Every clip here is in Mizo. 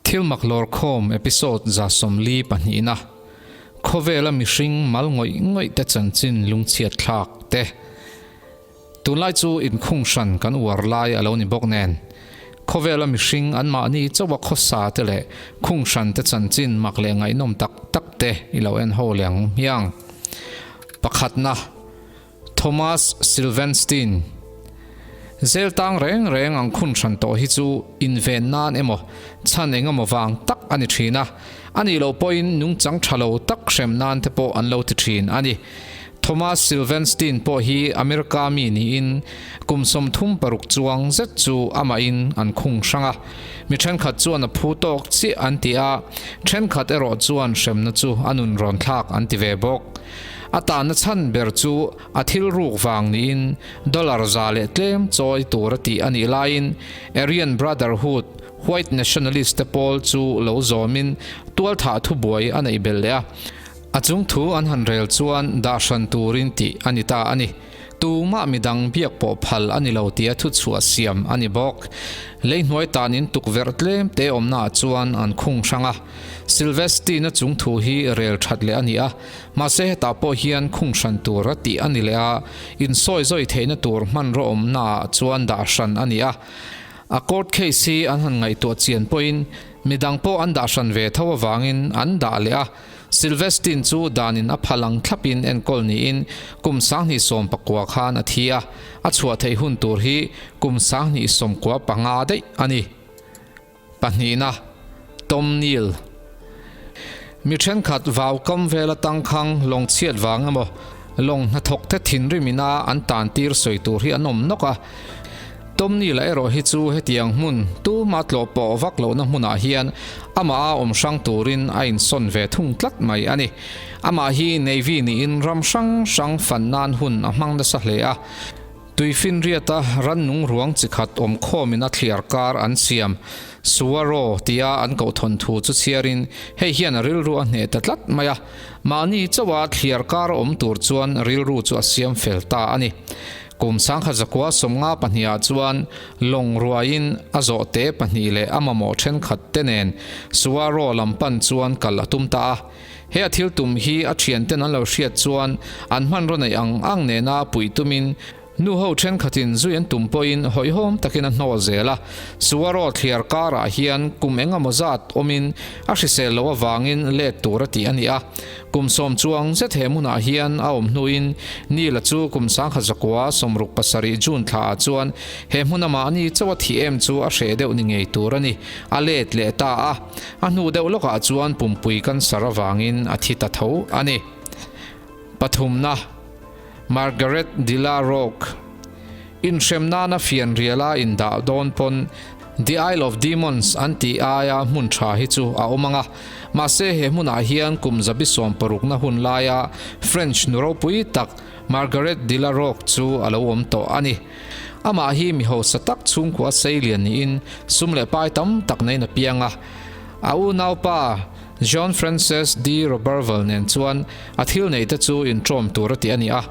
Thil mak lawrkhawm episode 42na, Khawvela mihring mal ngawih ngawih te chanchin lungchhiat thlak te. Tunlai chu inkhung hran kan uar lai a lo ni bawk nen, khawvela mihring anmahni chauha khawsa te leh khung hran te chanchin mak leh ngaihnawm tak tak te i lo en ho leh ang hmiang. Pakhatna, Thomas Sylvenstein. Zel tang reng reng ang khun hran tawh hi chu inven nan emaw chhan eng emaw vang tak a ni thin a, a nih loh pawhin nungchang tha lo tak hrem nan te pawh an lo ti thin a ni. Thomas Sylvenstein pawh hi America mi niin kum 36 chuang zet chu amahin an khung hrang a. Mi thenkhat chuan a phu tawk chiah an ti a, thenkhat erawh chuan hremna chu a nun rawn thlak an ti ve bawk. A tanna chhan ber chu a thil ruk vang niin dollar za leh tlem chawi tur a tih a nih laiin Aryan Brotherhood, White Nationalist te pawl chu lo zawmin tualthah thubuai a neih belh leh a. A chung thu an han rel chuan dah hran turin tih a ni ta a ni. Tumah midang biak pawh phal a ni lo tia thuchhuah siam a ni bawk. Lei hnuai tanin tukverh tlem te awmnaah chuan an khung hrang a. Sylvestine-a chung thu hi rel that leh a ni a, mahse hetah pawh hian khung hran tur a tih a ni leh a, insawi zawi theihna tur hmanraw awmnaah chuan dah hran a ni a. A court case hi an han ngaihtuah chian pawhin midang pawh an dah hran ve tho avangin an dah leh a. Sylvestine chu danin a phal ang thlapin enkawl niin kum 2019 khan a thi a, a chhuah theih hun tur hi kum 2095 daih a ni. Pahnihna, Tom Neal. Mi thenkhat vau kam vela tangkhang lawng chhiat vang emaw lawng hnathawk te thinrim ina an tan tir sawi tur hi an awm nawk a. Tom Neal-a erawh hi chu hetiang hmun tuma tlawh pawh vak lohna hmunah hian amah a awm hrang turin a insawn ve thung tlat mai a ni. Amah hi Navy niin ram hrang hrang fan nan hun a hmang nasa hle a. Tuifinriata rannung ruang chi khat awm khawmin a thliar kar an siam, Suwaro tia an kohthawn thu chu chhiarin hei hian a rilru a hneh ta tlat mai a. Mahni chauha thliar kar a awm tur chuan rilru chu a siam fel ta a ni. Kum 1952 ah chuan lawng ruaiin a zawhte pahnih leh a mamawh thenkhat te nen Suwaro lam pan chuan kal a tum ta a. He a thil tum hi a thianten an lo hriat chuan an hmanraw neih ang ang nena puih tumin Nu ho thenkhatin zui an tum pawhin hawihhawm takin a hnawl zel a, Suwaro thliar karah hian kum eng emaw zat awmin a hrisel loh avangin let tur a tih a ni a. Kum sawm chuang zet he hmunah hian a awm hnuin Nila chu kum 1967 June thlaah chuan he hmuna mahni chauh a thih em chu a hreh deuh ni ngei tur a ni, a let leh ta a. A hnu deuh lawkah chuan pumpui cancer avangin a thi ta tho a ni. Pathumna. Margaret de la Roque inhrem nana fianriala indah dawn pawn The Isle of Demons an tih aia hmun tha hi chu a awm ang a, mahse he hmunah hian kum 16na hun laia French nu ropui tak Margaret de la Roque chu a lo awm tawh a ni. Amah hi mi hausa tak chhungkua seilian niin sum leh pai tam tak neiin a piang a, a unaupa Jean Frances de Roberval nen chuan a thil neih te chu inṭawm tur a ti a ni a,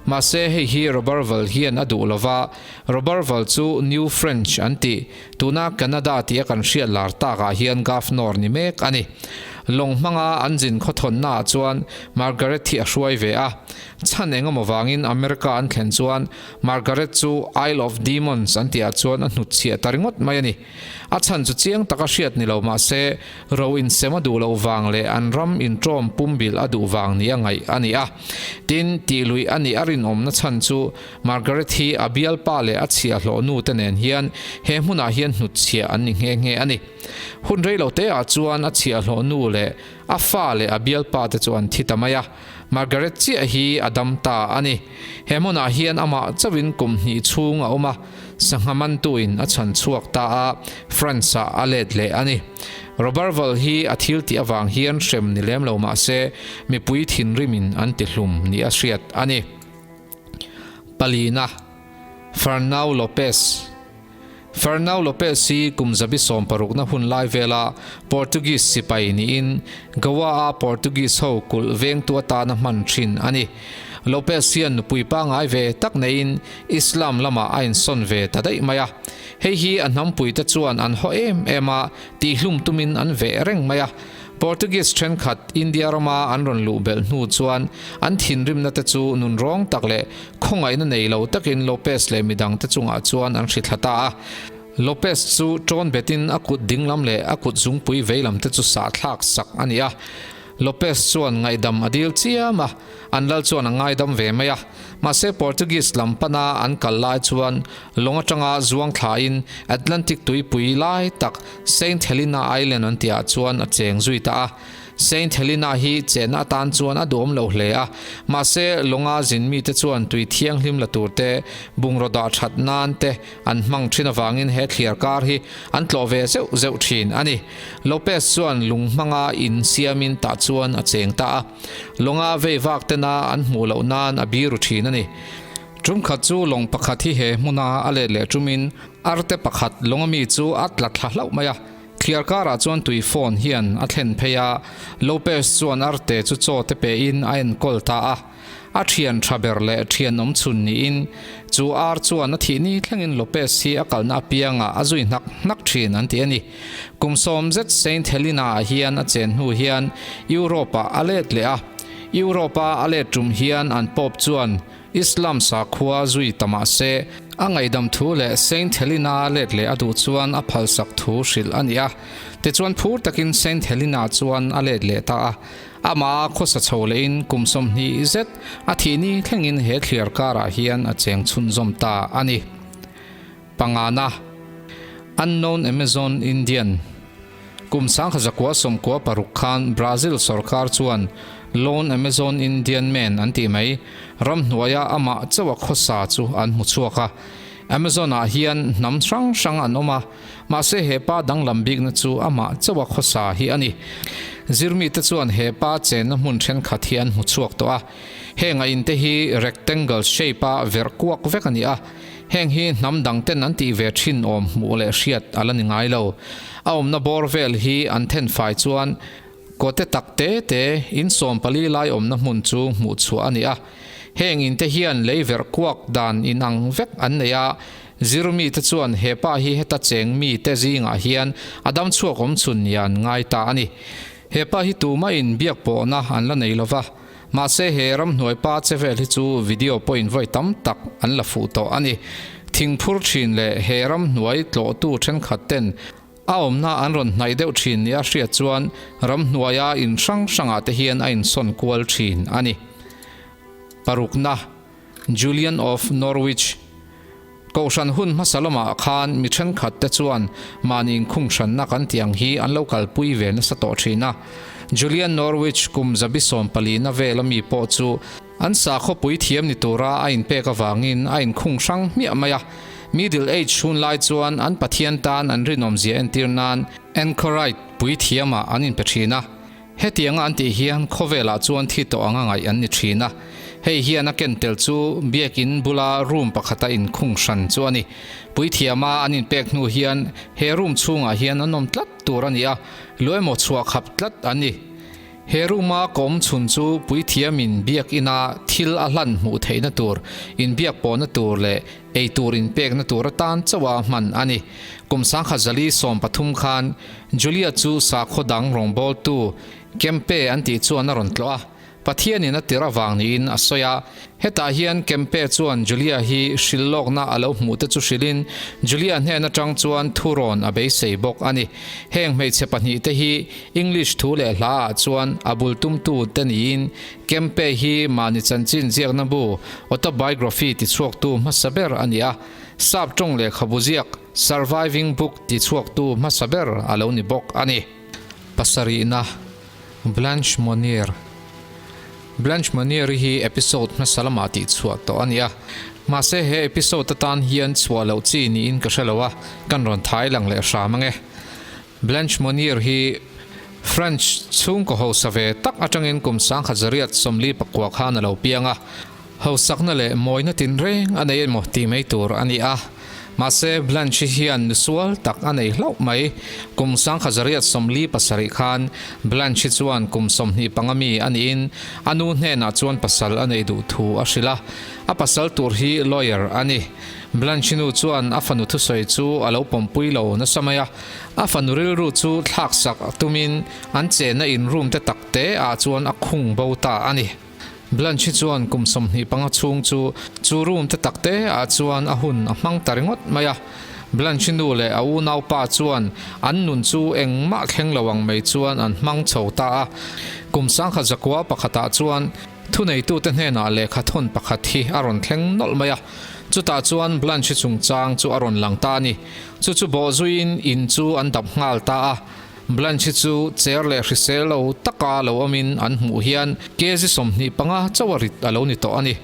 mahse hei hi Roberval hian a duh lova, Roberval chu New French an tih, tuna Canada tih a kan hriat lar takah hian Governor ni mek a ni. Lawng hmanga an zin khawthawnnaah chuan Margaret hi a hruai ve a, chhan eng emaw vangin America an thlen chuan Margaret chu Isle of Demons an tihah chuan a hnutchhiah ta ringawt mai a ni. A chhan chu chiang taka hriat ni lo mah se, ro insem a duh loh vang leh an ram inṭawm pumbilh a duh vang nia ngaih a ni a. Tin, tih luih a nih a rinawmna chhan chu Margaret hi a bialpa leh a chhiahhlawh nu te nen hian he hmunah hian hnutchhiah an ni nghe nghe a ni. Hun rei lo teah chuan a chhiahhlawh nu leh a fa leh a bialpa te chu an thi ta mai a, Margaret chiah hi a dam ta a ni. He hmunah hian amah chauhin kum hnih chhung a awm a, sangha mantuin a chhan chhuak ta a, France-ah a let leh a ni. Roberval hi a thil tih avang hian hrem ni lem lo mah se, mipui thinrimin an ti hlum ni a hriat a ni. Palina, Fernão Lopes. Fernão Lopes hi kum 16na hun lai vela Portuguese sipai niin Goa-a Portuguese ho kulh vengtu atana hman thin a ni. Lopes hian nupui pangngai ve tak neiin Islam lamah a insawn ve ta daih mai a. Hei hi a hnampuite chuan an haw em em a, tihhlum tumin an veh reng mai a. Portuguese thenkhat India rama an rawn luh belh hnu chuan an thinrimna te chu nunrawng tak leh khawngaihna nei lo takin Lopez leh midangte chungah chuan an hrithla ta a. Lopez chu ṭawn betin a kut dinglam leh a kut zungpui veilam te chu sahthlak sak a ni a. Lopez chuan ngaihdam a dil chiam a, an lal chuan a ngaidam ve mai a. Mahse Portuguese lam pana an kal lai chuan lawng atanga zuang thlain Atlantic tuipui lai tak Saint Helena Island an tihah chuan a cheng zui ta a. Saint Helena hi chenna atan chuan a duhawm lo hle a, mahse lawnga zin mite chuan tui thianghlim la tur te, bungraw dah that nan te an hmang thin avangin he thliar kar hi an tlawh ve zeuh zeuh thin a ni. Lopez chuan lung hmanga in siamin tah chuan a cheng ta a, lawnga vei vak tena an hmuh loh nan a biru thin a ni. Tum khat chu lawng pakhat hi he hmuna a let leh tumin arte pakhat lawnga mi chu a tla thla hlauh mai a, thliar karah chuan tui phone hian a thlen phei a, Lopez chuan arte chu chaw te pein a enkawl ta a. A thian tha ber leh thian awm chhun niin chu ar chuan a thih ni thlengin Lopez hi a kalna apiangah a zui hnak hnak thin an ti a ni. Kum sawm zet Saint Helena-ah hian a chen hnu hian Europe-ah a let leh a. Europe-a a let tum hian an Pope chuan Islam sakhua zui ta mah se, a ngaihdam thu leh Saint Helena let leh a duh chuan a phalsak thu hrilh a ni a. Tichuan phur takin Saint Helena chuan a let leh ta a. Amah khawsa chho lehin kum 20 zet a thih ni thlengin he thliar karah hian a cheng chhunzawm ta a ni. Pangana, Unknown Amazon Indian, Kum 1996 khan Brazil sorkar chuan Lone Amazon Indian Man an tih mai, ramhnuaia amah chauha khawsa chu an hmu chhuak a. Amazon-ah hian hnam hrang hrang an awm a. Mahse he pa danglam bikna chu amah chauha khawsa hi a ni. Zirmite chuan he pa chenna hmun thenkhat hi an hmu chhuak tawh a. Heng a inte hi rectangle shape a verh kuak vek a ni a. Heng hi hnam dang ten an tih ve thin awm hmuh leh hriat a la ni ngai lo. A awmna bawr vel hi an then fai chuan Kawte tak te te in 14 lai awmna hmun chu hmuh chhuah a ni a. Heng in te hian lei verh kuak dan inang vek an nei a, zirmi te chuan he pa hi heta cheng mi te zingah hian a dam chhuak awm chhun nia an ngai ta a ni. He pa hi tumah in biak pawhna an la nei lova, mahse he ramhnuai pa che vel hi chu video pawhin vawi tam tak an la fuh tawh a ni. Thingphur thin leh he ramhnuai tlawhtu thenkhat ten A awmna an rawn hnaih deuh thin nia hriat chuan ramhnuaia in hrang hrangah te hian a insawn kual thin a ni. Parukna, Julian of Norwich Kohhran hun hmasa lamah khan mi thenkhat te chuan mahni inkhung hranna kan tih ang hi an lo kalpui ve nasa tawh thin a. Julian Norwich kum zabi sawmpalina vela mi pawh chu An sakhaw puithiam ni tura a inpek avangin a inkhung hrang hmiah mai a. Middle Age hun lai chuan an Pathian tan an rinawmzia entir nan anchorite puithiamah an inpe thin a. Hetianga an tih hian khawvelah chuan thi tawh anga ngaih an ni thin a. Hei hian a ken tel chu biakin bula room pakhata inkhung hran chu a ni. Puithiama an inpek hnu hian he room chhungah hian an awm tlat tur a ni a, lu emaw chhuah khap tlat an ni. He room-a ka awm chhun chu puithiamin biakina thil a hlan hmuh theihna tur, inbiak pawhna tur leh ei tur inpekna tur atan chauha hman a ni. Kum 1013 khan Julia chu sakhaw dang rawngbawltu Kempe an tih chuan a rawn tlawh a. Pathianin a tirh avang niin a sawi a. Hetah hian Kempe chuan Julia hi hrilh lawkna a lo hmuh te chu hrilhin Julia hnen atang chuan thurawn a beisei bawk a ni. Heng hmeichhe pahnihte hi English thu leh hla ah chuan a bul tumtu te niin Kempe hi mahni chanchin ziakna bu Autobiography tichhuaktu hmasa ber a ni a, Sap tawng lehkhabu ziak Surviving Book tichhuaktu hmasa ber a lo ni bawk a ni. Pasarihna. Blanche Monnier Blanche Monnier hi episode hmasa lamah tih chhuah tawh a ni a, mahse he episode atan hian chhuah loh chi niin ka hre lo a, kan rawn thai lang leh hram ange. Blanche Monnier hi French chhungkaw hausa ve tak atangin kum 1949 khan a lo piang a, Hausakna leh mawina tinreng a nei emaw tih mai tur a ni a. Mahse, Blanche hian misual tak a nei hlauh mai. Kum 1947 khan Blanche chuan kum 25 mi a niin a nu hnenah chuan pasal a neih duh thu a hrilh a. A pasal tur hi lawyer a ni. Blanche nu chuan a fanu thusawi chu a lo pawmpui lo nasa mai a, a fanu rilru chu thlaksak tumin an chenna in room te tak te ah chuan a khung bo ta a ni. Blanche chuan kum 25 chhung chu chu room te tak te ah chuan a hun a hmang ta ringawt mai a. Blanche nu leh a unaupa chuan an nun chu engmah thleng lo ang mai chuan an hmang chho ta a. Kum 1901 pakhatah chuan Thuneitute hnenah lehkha thawn pakhat hi a rawn thleng nawlh mai a, chutah chuan Blanche chungchang chu a rawn lang ta a ni. Chu chu bawhzuiin in chu an dap nghal ta a. Blanche chu cher leh hrisel lo taka lo awmin an hmuh hian kg 25 chauh a rit a lo ni tawh a ni.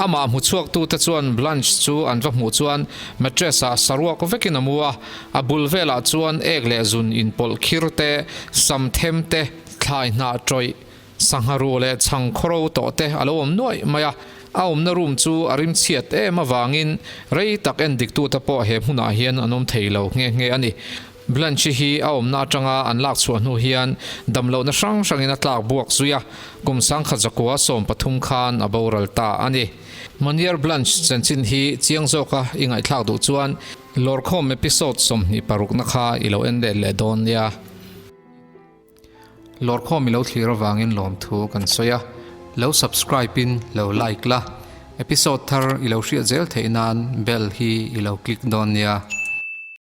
Amah hmu chhuaktute chuan Blanche chu an va hmuh chuan mattress-ah saruak vekin a mu a, a bul velah chuan ek leh zun inpawlh khir te, sam them te, thlai hnah tawih, Sangha ruh leh chhang khawro tawh te a lo awm nuaih mai a, a awmna room chu a rim chhiat em avangin rei tak en diktute pawh he hmunah hian an awm thei lo nghe nghe a ni. Blanche hi a awmna atanga an lak chhuah hnu hian damlohna hrang hrangin a tlak buak zui a, kum 1913 khan a boral ta a ni. Monier Blanche chanchin hi chiang zawka i ngaihthlak duh chuan Lawrkhawm episode 26 na kha i lo en let leh dawn nia. Lawrkhawm i lo thlir avangin lawmthu kan sawi a, lo subscribe in lo like la, episode thar i lo hriat zel theih nan bell hi i lo click dawn nia.